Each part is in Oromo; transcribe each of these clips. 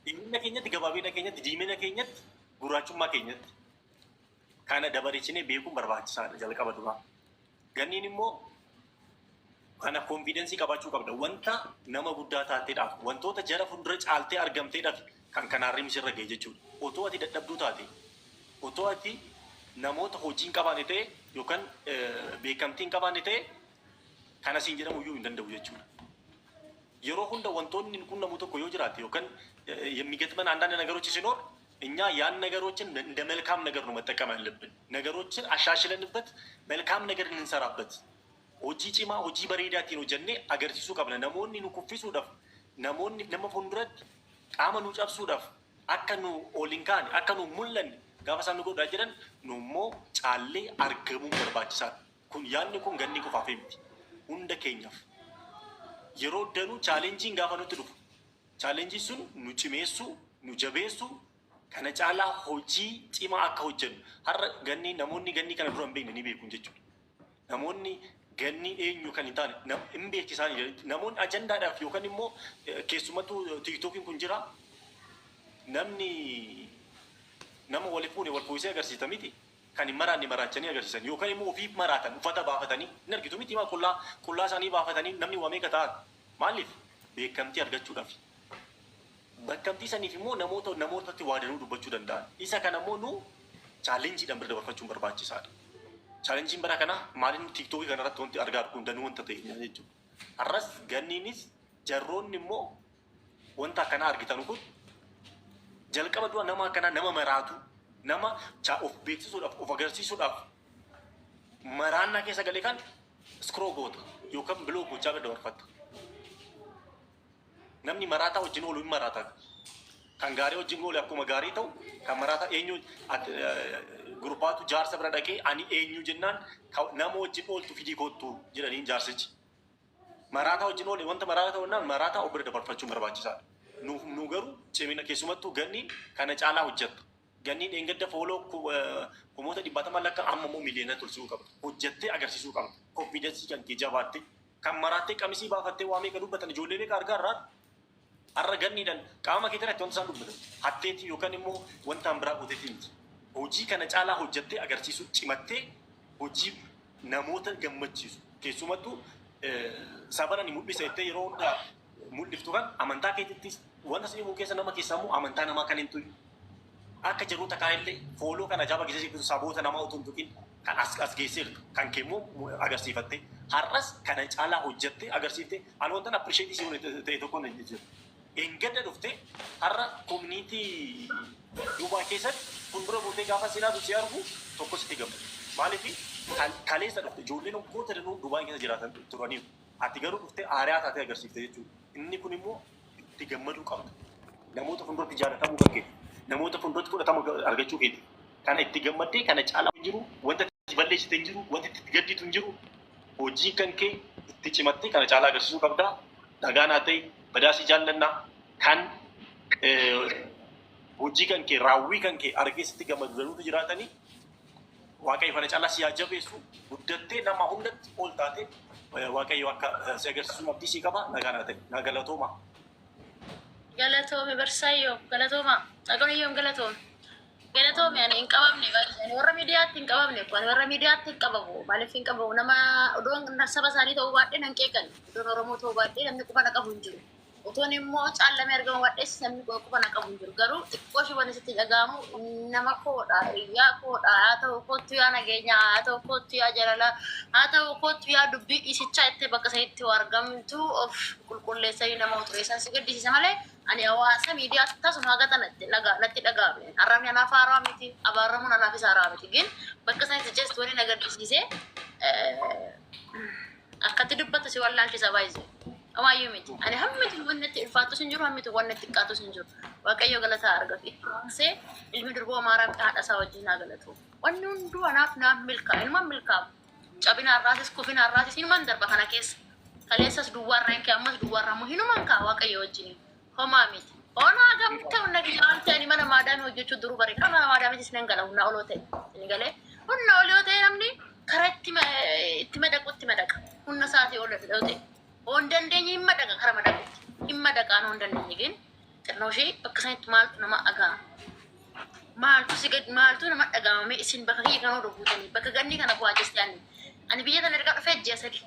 Dheerina keenyatti, gabaabina keenyatti, diimina keenyatti, gurraachummaa keenyatti. Kana dabareechinee beekuun barbaachisaadha jalqaba duraa. Ganniin immoo kana confidence qabaachuu qabda. Wanta nama guddaa taateedhaaf, wantoota jara fuuldura caaltee argamteedhaaf kan kanaan sirra ga'e jechuudha. Otoo ati dadhabduu taate, otoo ati namoota hojii hin qabaanne ta'e yookaan beekamtii hin qabaanne ta'e, kana siin jedhamu iyyuu hin danda'u jechuudha. Yeroo hunda wantoonni quunnamu tokko yoo jiraate yookaan የሚገጥመን አንዳንድ ነገሮች ሲኖር እኛ ያን ነገሮችን እንደ መልካም ነገር ነው መጠቀም ያለብን። ነገሮችን አሻሽለንበት መልካም ነገር እንሰራበት hojii cimaa, hojii bareedaatiin hojjennee agarsiisuu qabna. Namoonni nu kuffisuudhaaf, namoonni nama fuulduratti qaama nu cabsuudhaaf, akka nu ol hin kaane, akka nu mul'anne gaafa isaan nu godhaa jiran, nu immoo caallee argamuun barbaachisaadha. Kun yaadni kun ganni qofaaf miti. Hunda keenyaaf. Yeroo danuu challengeiin gaafa nutti dhufu, challengeiin sun nu cimeessuu, nu jabeessuu, kana caalaa hojii cimaa akka hojjennu. Har'a ganni namoonni ganni kana dura hin beekne ni beeku jechuudha. Namoonni ganni eenyu kan hin taane hin beeksisan. Namoonni ajandaadhaaf yookaan immoo keessumattuu TikTokiin kun jira. Namni nama wal fuune wal fuusee agarsiisa miti. Kan hin maraanne maraachanii agarsiisan yookaan immoo ofiif maraatan, uffata baafatanii hin argitu miti, maa qullaa qullaa isaanii baafatanii namni waa meeqa ta'an? Maaliif? Beekamtii argachuudhaaf. Beekamtii saniif immoo namoota namootatti waadanuu dubbachuu danda'an. Isa kana immoo nu challengeiidhaan bira dabarfachuun barbaachisaadha. Challengeiin bara kana maaliin TikTokii kanarratti wanti argaa kun danuu wanta ta'e jechuudha. Har'as ganniinis jarroonni immoo wanta akkanaa argitan kun jalqaba dura nama akkanaa, nama maraatu, nama of beeksisuudhaaf, of agarsiisuudhaaf maraannaa keessa galee kan scroll goota yookaan block gochaa bira dabarfatta. Namni maraataa wajjin oolu hin maraata. Kan gaarii wajjin oolu akkuma gaarii ta'u, kan maraataa eenyu gurbaatu jaarsa bira dhaqee ani eenyu jennaan, nama wajjin ooltu fidii kottu jedhaniin jaarsichi. Maraataa wajjin oole, wanta maraataa ta'u jennaan, maraataa of bira dabarfachuun barbaachisaadha. Nu garuu cimina, keessumattuu ganni kana caalaa hojjetta. Ganni dheengadda follow kumoota dhibbaatama lakka, amma immoo miliyoona tolchuu qabda. Hojjettee agarsiisuu qabda. Confidence kan kee jabaatte, kan maraattee qamisii baafattee waa meeqa dubbatan, ijoollee meeqa argaa irraa. Har'a ganniidhaan qaama kee irratti wanta isaan dubbatan hatteetii yookaan immoo wanta biraa gooteetii miti. Hojii kana caalaa hojjettee agarsiisuu, cimattee hojii namoota gammachiisu, keessumattuu saba ni mul'isa jettee yeroo hundaa mul'iftu kan amantaa keetittis wanta si dhibuu keessa nama keessaa immoo amantaa namaa kan hin tuqu. Akka jiruuta kaanillee follow kana ajaa'ibaa keessa saboota namaa utuu hin tuqin kan as as geesseertu kan kee immoo agarsiifatte, har'as kana caalaa hojjettee agarsiifte. Ani wanta appreciate si ta'e tokko hin jiru. Engedda dhufte har'a community Duubaa keessatti fuuldura buutee gaafa si ilaalu, si argu tokko sitti gammadu. Maaliif? Kaleessa dhufte, ijoolleen waggoota danuu Duubaa keessa jiraatan turaniiru. Ati garuu dhuftee aariyaa taatee agarsiifte jechuudha. Inni kun immoo itti gammaduu qabda. Namoota fuulduratti jaalatamuu kan keeti. Namoota fuulduratti fudhatama argachuu keeti. Kana itti gammaddee kana caalaa hin jiru, wanta itti balleessite hin jiru, wanti itti gadditu hin jiru. Hojii kan kee itti cimattee kana caalaa agarsiisuu qabda. Dhagaa naa ta'e badaasii jaallannaa kan hojii kan kee, raawwii kan kee argee sitti gammadu danuutu jiraatanii. Waaqayyo kana caalaa si haa jabeessu, guddattee nama hundatti ol taate Waaqayyo akka si agarsiisu abdii sii qaba. Nagaa naa ta'e, naa galatooma. Galatoome Barsaayyoo, galatooma. Dhaqaniyyoon galatoome. Galatoome, ani hin qabamne, ani warra miidiyaatti hin qabamne, ani warra miidiyaatti hin qabamu. Maaliif hin qabamu? Nama odoon saba isaanii ta'uu baadhee nan qeeqan. Odoon Oromoo ta'uu baadhee namni quba na qabu hin jiru. Otoon immoo caallamee argamu baadhees namni quba na qabu hin jiru. Garuu xiqqoo ishee wanni sitti dhaga'amu nama koodha, hiriyaa koodha, haa ta'u kottu yaa nageenyaa, haa ta'u kottu yaa jaalala, haa ta'u kottu yaa dubbii dhiisichaa itti bakka sanitti argamtu of qulqulleessanii nama utureessan si gaddisiisa malee ani hawaasa miidiyaa tasuma haga natti natti dhaga'ame. Arrabni anaaf haaraa miti, abaaramuun anaafis haaraa miti. Gin bakka sanitti just wani na gaddisiise akkatti dubbatu si wallaalchisa baay'ee. Amaayyuu miti. Ani hammitu wanni itti ulfaatus hin jiru, hammitu wanni itti xiqqaatus hin jiru. Waaqayyo galataa argatu. Itti aansee ilmi durboo Maariyaam haadha isaa wajjin haa galatu. Wanni hunduu anaaf naaf milkaa'a. Inumaan milkaa'a. Cabina har'aatis, kufina har'aatis inumaan darba kana keessa. Kaleessas duwwaarraa hin ka'e, ammas duwwaarraa immoo hinumaan ka'a Waaqayyo wajjin. Homaa miti. Onaa gamta hunda kiyya waan ta'ani mana maadaamii hojjechuu duruu bareeda. Mana maadaamiitis nan gala humna oloo ta'e. Inni galee humna ol yoo ta'e namni karaa itti madaqutti madaqa. Humna isaatii ol yoo ta'e. Hoon dandeenye hin madaqa, kara madaqutti. Hin madaqaan hoon dandeenye gin. Xinnoo ishee bakka sanitti maaltu nama dhaga'ama? Maaltu si gad maaltu nama dhaga'amame isin bakka kiyya kana odoo buutanii bakka ganni kana bu'aa jeste ani. Ani biyya tana erga dhufee ji'a 3.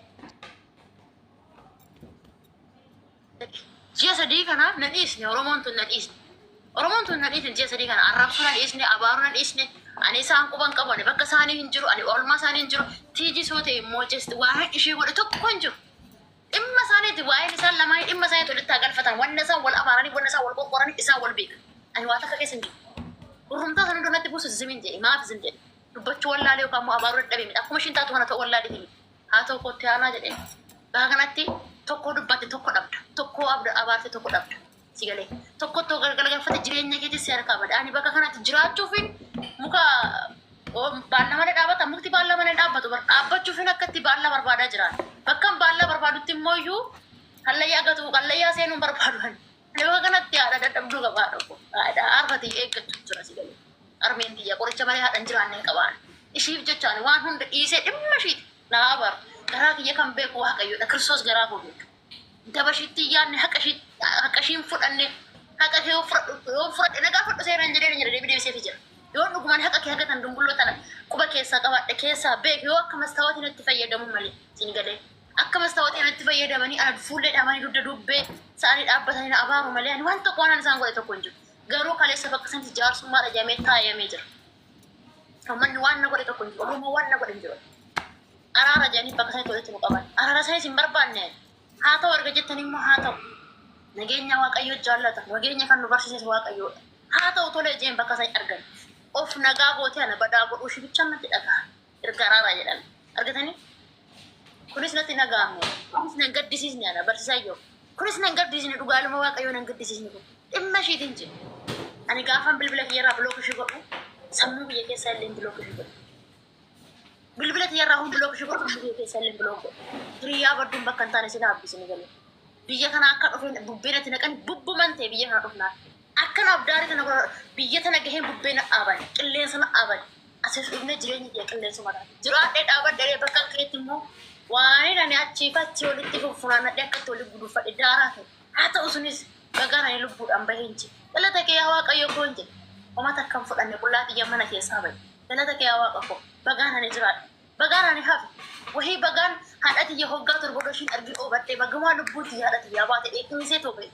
Ji'a 3 kana na dhiisne Oromoon tun na dhiisne. Oromoon tun na dhiisne ji'a 3 kana arrabsuu na dhiisne abaaruu na dhiisne ani isaan quban qabu ani bakka isaanii hin jiru ani oolmaa isaanii hin jiru tiijii soo ta'e immoo jeste waan ishee godhe tokko hin jiru. Dhimma isaaniiti waa'een isaan lamaanii dhimma isaaniitti walitti haa galfatan wanna isaan wal abaaranii wanna isaan wal qoqqoranii isaan wal beeka. Ani waa takka keessa hin jiru. Hurrumtaa sana hunda natti buusu zimin jedhe maaf zim jedhe dubbachuu wallaalee yookaan immoo abaaruu dadhabee miti akkuma ishiin taatu kana ta'uu wallaalee miti haa ta'u kootti aanaa jedhee bakka kanatti tokko dubbatte tokko dhabda tokko abaarte tokko dhabda si galee tokko tokko galgalfate jireenya keetti si harkaa bada ani bakka kanatti jiraachuufin muka baalla malee dhaabata mukti baalla malee dhaabbatu bar dhaabbachuufin akkatti baalla barbaadaa jiraan bakkan baalla barbaadutti immoo iyyuu hallayyaa gatu hallayyaa seenuun barbaadu ani bakka kanatti haadha dadhabduu qabaa dhokko haadha arfati eeggachuu jira si galee armeen tiyya qoricha malee haadha hin jiraanne hin qabaan ishiif jecha ani waan hunda dhiisee dhimma ishiiti naa abar garaa kiyya kan beeku waaqayyoodha Kiristoos garaa koo beeka daba ishiitti yaadne haqa ishii haqa ishiin fudhanne haqa kee yoo fudhadhe nagaa fudhu seeraan jedhee jira deebii deebiseefi jira yoo dhugumaan haqa kee hagatan dumbulloo tana quba keessaa qabaadhe keessaa beek yoo akka mastaawotiin itti fayyadamu malee siin galee akka mastaawotiin itti fayyadamanii ana fuullee dhaabanii dugda dubbee sa'anii dhaabbatanii na abaaru malee ani waan tokko waan isaan godhe tokko hin jiru garuu kaleessa bakka sanatti jaarsummaadha jedhamee taayamee jira uummanni waan na godhe tokko hin jiru Oromoo waan na godhe hin jiru araara jedhanii bakka sanatti walitti nu qaban araara sanis hin barbaanne haa ta'u erga jettan immoo haa ta'u nageenya waaqayyoo jaallata nageenya kan nu barsiises waaqayyoodha haa ta'u tolee jeen bakka sani argan of nagaa gootee ana badaa godhuu ishii bichaan natti dhaga'a erga araaraa jedhame argatanii kunis natti nagaamne kunis nan gaddisiisne ana barsiisaa yoo kunis nan gaddisiisne dhugaaluma waaqayyoo nan gaddisiisne kun dhimma ishiitiin jiru ani gaafan bilbila kiyyarraa block ishii godhu sammuu biyya keessaa illee block ishii godhu bilbila kiyyarraa hun block ishii godhu sammuu biyya keessaa illee block godhu hiriyaa badduun bakka hin taane si dhaabbisni galee biyya kana akka dhufeen bubbeen itti naqan bubbuman ta'e biyya kana dhufnaan akkanaaf daarii kana biyya tana gaheen bubbeen dhaaban qilleensa na dhaaban asis dhufne jireenya kiyya qilleensuma taate jiraadhee dhaabadhee bakka keetti immoo waan ani achii fi achii walitti funaannadhee akkatti walitti guduunfadhe daaraa ta'e haa ta'u sunis bagaan ani lubbuudhaan baheen jira galata kee yaa waaqayyo koo hin jedhe homata akkam fudhanne qullaa xiyya mana keessaa bahe galata kee yaa waaqa koo bagaan ani jiraadhe bagaan ani hafe wahii bagaan haadha tiyya hoggaa torba ishiin argin oobadhee bagamaa lubbuun tiyya haadha tiyyaa baate dheekkimisee too ba'e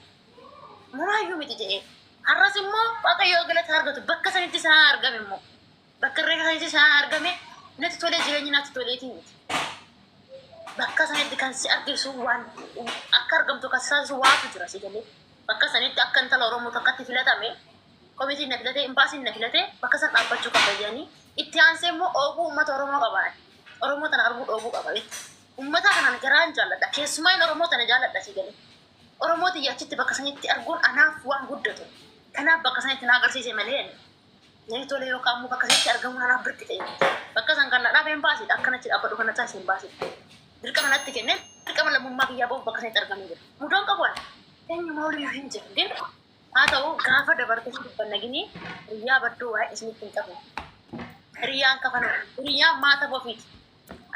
muraayyuu miti jedhee har'as immoo waaqayyo galata argatu bakka sanitti isaan argame immoo bakka irree sanitti isaan argame natti tolee jireenyi natti toleetii miti bakka sanitti kan si argisu waan akka argamtu kan si taasisu waatu jira si galee bakka sanitti akka intala Oromoo takkatti filatame komitiin na filate imbaasiin na filate bakka san dhaabbachuu qaba jedhanii itti aansee immoo ooguu uummata Oromoo qaba Oromoo tana arguu dhoobuu qaba uummata kanaan garaan jaalladha keessumaa inni Oromoo tana jaalladha si galee Oromoo tiyya achitti bakka sanitti arguun anaaf waan guddatu kanaaf bakka sanitti na agarsiise malee nani tole yookaan immoo bakka sanitti argamuun anaaf birqi ta'e bakka san kan na dhaabe hin baasidha akkanatti dhaabbadhu kan na taasise hin baasidha dirqama natti kenne dirqama lammummaa kiyyaa ba'uuf bakka sanitti argamee jira mudoon qabu ani eenyumaa oliyyuu hin jiru gin haa ta'u gaafa dabarte dubbanna gini hiriyaa badduu waa'ee isinitti hin qabu hiriyyaan kafana hiriyyaan maataba ofiiti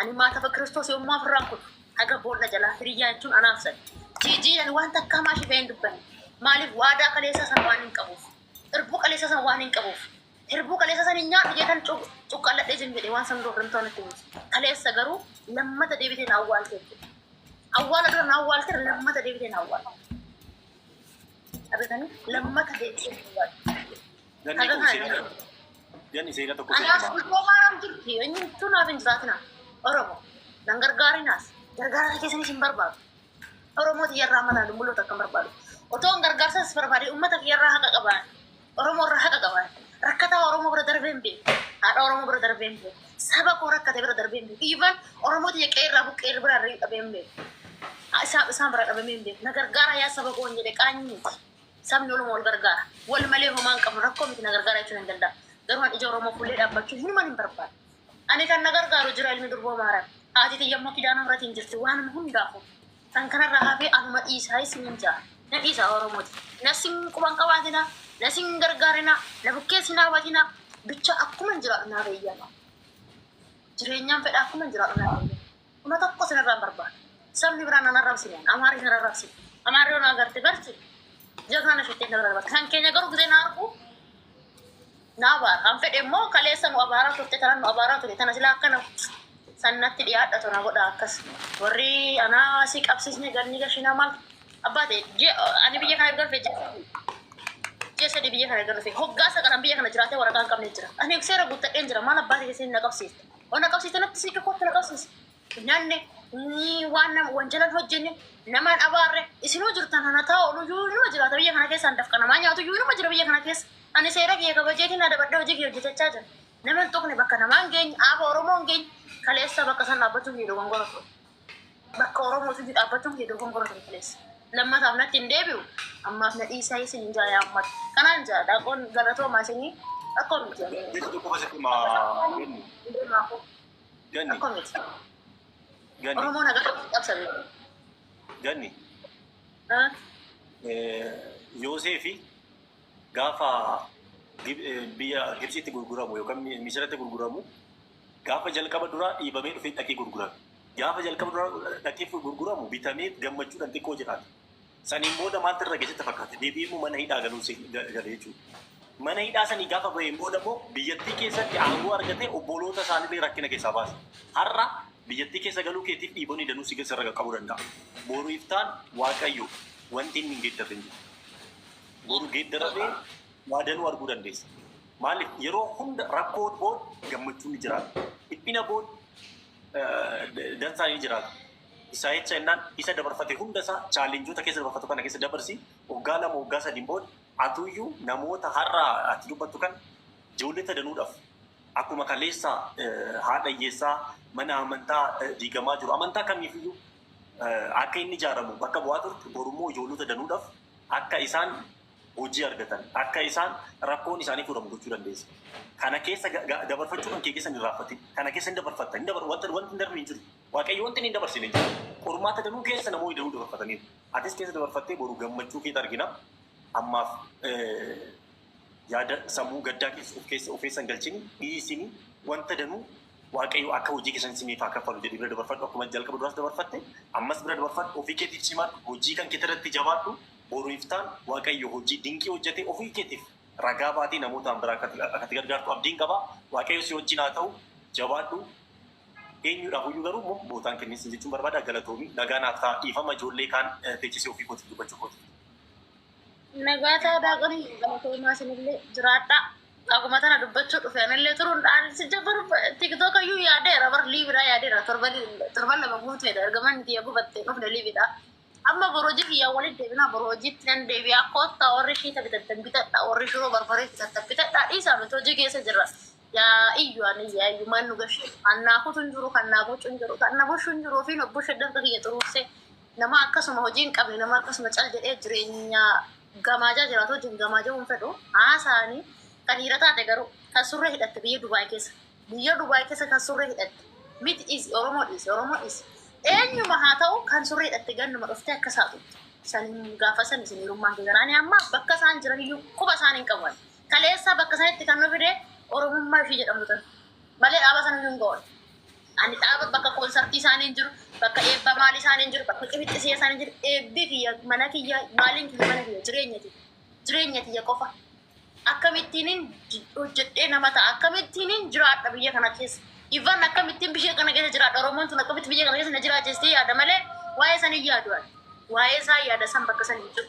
ani maataba Kiristoos yommuu afirraan kutu haga boolla jalaa hiriyyaa jechuun anaaf sani jiijiin ani waan takkaa maashii ba'een dubbanne maaliif waadaa kaleessaa san waan hin qabuuf irbuu kaleessaa san waan hin qabuuf hirbuu kaleessaa san hin nyaadhu jeetan cuqqaalladhee jin jedhe waan san dura hirmtoon natti buuse kaleessa garuu lammata deebitee na awwaalte jechuudha awwaala dura na awwaalte lammata deebitee na awwaalte argatanii lammata deebitee na awwaalte Ganni haga kun kana seera ganni seera tokko Anaaf seera bultoomaan jirti eenyumtuu naaf hin jiraatina Oromoo nan gargaarinaas gargaarsa keessanis hin barbaadu Oromoo tiyyarraa mataa dumbulloota akka hin barbaadu otoo hin gargaarsas barbaade uummata kiyyarraa haqa qabaan Oromoo irraa haqa qabaan rakkataa Oromoo bira darbee hin beeku haadha Oromoo bira darbee hin beeku saba koo rakkate bira darbee hin beeku even Oromoo tiyya qe'ee irraa buqqee bira dhabee hin beeku isaan bira dhabamee hin beeku na gargaara yaa saba koo hin jedhe qaanyi miti sabni oluma wal gargaara wal malee homaa hin qabnu rakkoo miti na gargaara jechuun hin danda'amu garuu ani ija Oromoo fuullee dhaabbachuu hinumaan hin barbaadu ani kan na gargaaru jira ilmi durboo Maariyaam haati tiyya immoo kidaana muratiin jirti waanuma hundaafu kan kanarraa hafee anuma dhiisaa isiniin jaa na dhiisaa Oromooti na sin quban qabaatina na sin gargaarina na bukkeessi naa hubatina bicha akkuma hin jiraadhu naaf eeyyama jireenyaan fedha akkuma hin jiraadhu naaf eeyyama kuma tokko sinirraa hin barbaadu sabni biraan nan arrabsine Amaarri sin arrabsine Amaarri yoo na agarte barsi Jagnaa na shettee na bira dabarta. Kan keenya garuu gisee na argu na abaara. Kan fedhe immoo kaleessa nu abaaraa turte, tanan nu abaaraa ture, tana silaa akkana sannatti dhiyaadhatu na godha akkas. Warri anaa si qabsiisne galni gashinaa maal abbaa ta'e, ani biyya kana erga dhufe ji'a 3 biyya kana erga dhufe, hoggaasa kanan biyya kana jiraatee waraqaa hin qabne jira. Ani seera guuttadheen jira, maal abbaa ta'e isin na qabsiiste? Oo, na qabsiiste, natti siqe, kootti na qabsiise. Nyaanne ni waan nama wanjalan hojjenne, namaan abaarre, isinuu jirtan hana taa'u iyyuu nima jiraata biyya kana keessa, dafqa namaa nyaatu iyyuu nima jira biyya kana keessa. Ani seera kiyya kabajeetiin adabadhee hojii kiyya hojjetachaa jira. Nama hin tuqne, bakka namaa hin geenye, aaba Oromoo hin geenye, kaleessa bakka san dhaabbachuun kiyya dogongora ture. Bakka Oromootu dhaabbachuun kiyya dogongora ture kaleessa. Lammataaf natti hin deebi'u. Ammaaf na dhiisaa isin hin jaa yaa. Kanaan jaa, daaqoon galatoomaa isinii, rakkoo miti. Jecha tokko qofa himaa, Ganni. Ganni. Rakkoo miti. Ganni. Oromoo nagaa qabsabe. Ganni. Yoosefi gaafa biyya Gibxitti gurguramu yookaan Misirratti gurguramu, gaafa jalqaba duraa dhiibamee dhufee dhaqee gurgurame. Gaafa jalqaba duraa dhaqee gurguramu, bitamee gammachuudhaan xiqqoo jiraate. Saniin booda maaltu irra geessitti fakkaate? Deebi'ee immoo mana hidhaa galuu gale jechuudha. Mana hidhaa sanii gaafa baheen booda immoo biyyattii keessatti aangoo argatee obboloota isaaniillee rakkina keessaa baase. Har'a biyyattii keessa galuu keetiif dhiibonni danuu si keessa irra qaqqabuu danda'a. Boru iftaan Waaqayyo wanti inni hin geeddarre hin jiru. Boru geeddaramee waa danuu arguu dandeessa. Maaliif, yeroo hunda rakkoo booda gammachuun ni jiraata. Dhiphina booda dansaan ni jiraata. Isaa jecha innaan isa dabarfate hunda isaa, challengeoota keessa dabarfatu kana keessa dabarsi, waggaa 2, waggaa 3n booda atuyyuu namoota har'a ati dubbattu kan ijoollota danuudhaaf, akkuma kaleessa haadha hiyyeessaa mana amantaa diigamaa jiru, amantaa kamiifiyyuu akka inni ijaaramu bakka bu'aa turte, borummoo ijoollota danuudhaaf akka isaan hojii argatan, akka isaan rakkoon isaanii furamu gochuu dandeessa. Kana keessa dabarfachuu kan kee keessa hin irraanfatin. Kana keessa hin dabarfatta. Hin dabar wanta wanti hin darbine hin jiru. Waaqayyo wanti inni hin dabarsine hin jiru. Qormaata danuu keessa namoonni danuu dabarfataniiru. Atis keessa dabarfattee boru gammachuu keeta argina. Ammaaf yaada sammuu gaddaa keessa of keessa of keessa hin galchini, dhiisini. Wanta danuu Waaqayyo akka hojii keessan isiniif haa kaffalu jedhi bira dabarfadhu. Akkuma jalqaba duraas dabarfatte, ammas bira dabarfadhu. Ofii keetiif cimaadhu, hojii kan keetti irratti jabaadhu. Boru iftaan Waaqayyo hojii dinqii hojjete ofii keetiif ragaa baatee namootaan biraa akkati gargaartu abdiin qaba. Waaqayyo si wajjin haa ta'u, jabaadhu. Eenyuudhaaf iyyuu garuu immoo bootaan kennisin jechuun barbaada. Galatoomii, nagaa naaf ta'a. Dhiifama, ijoollee kaan teechisee ofii kootiif dubbachuu kootiif. Nagaa ta'aa, daaqonii, galatoomaa isinillee, jiraadhaa. Akkuma tana dubbachuu dhufe anillee turuun dhaan si jabaru. TikTok iyyuu yaadeera bar, liveidha yaadeera. Torban 2 guuteedha erga manni kiyya gubatte dhufne liveidha. Amma boru hojii kiyyaa walitti deebinaa, boru hojiitti nan deebi'aa. Koottaa, warri shiita bitattan bitadha, warri shiroo barbaree bitattan bitadha, dhiisaa, nuti hojii keessa jirra. Yaa iyyu, ani yaa iyyu, maal nu gashee? Kan naa kutu hin jiru, kan naa bocu hin jiru, kan na bushu hin jiru. Ofiin obbo dafqa kiyya xuruursee, nama akkasuma hojii hin qabne, nama akkasuma cal jedhee jireenya gamaajaa jiraatu wajjin gamaajaa hin fedhu. Haasaanii kan dhiira taate garuu kan surree hidhatte biyya Dubaay keessa, biyya Dubaay keessa kan surree hidhatte miti, dhiisi, Oromoo dhiisi, Oromoo dhiisi, eenyuma haa ta'u, kan surree hidhatte gannuma dhuftee akka saaxutti san gaafa san isin hirummaan keessan. Ani amma bakka isaan jiran iyyuu quba isaan hin qaban. Kaleessa bakka sanitti kan nu fide Oromummaa ishii jedhamtu tan malee dhaaba sana iyyuu hin ga'an. Ani dhaaba bakka concertii isaanii hin jiru, bakka eebba maalii isaanii hin jiru, bakka qibixxisee isaanii hin jiru. Eebbi kiyya, mana kiyya, maaliin kiyya, mana kiyya, jireenya kiyya, jireenya kiyya qofa. Akkamittiinin hojjedhee nama ta'a? Akkamittiinin jiraadha biyya kana keessa? Ifan akkamittiin biyya kana keessa jiraadha? Oromoon tun akkamitti biyya kana keessa na jiraachistee yaada malee waa'ee san hin yaadu ani. Waa'ee isaa yaada san bakka san hin jiru.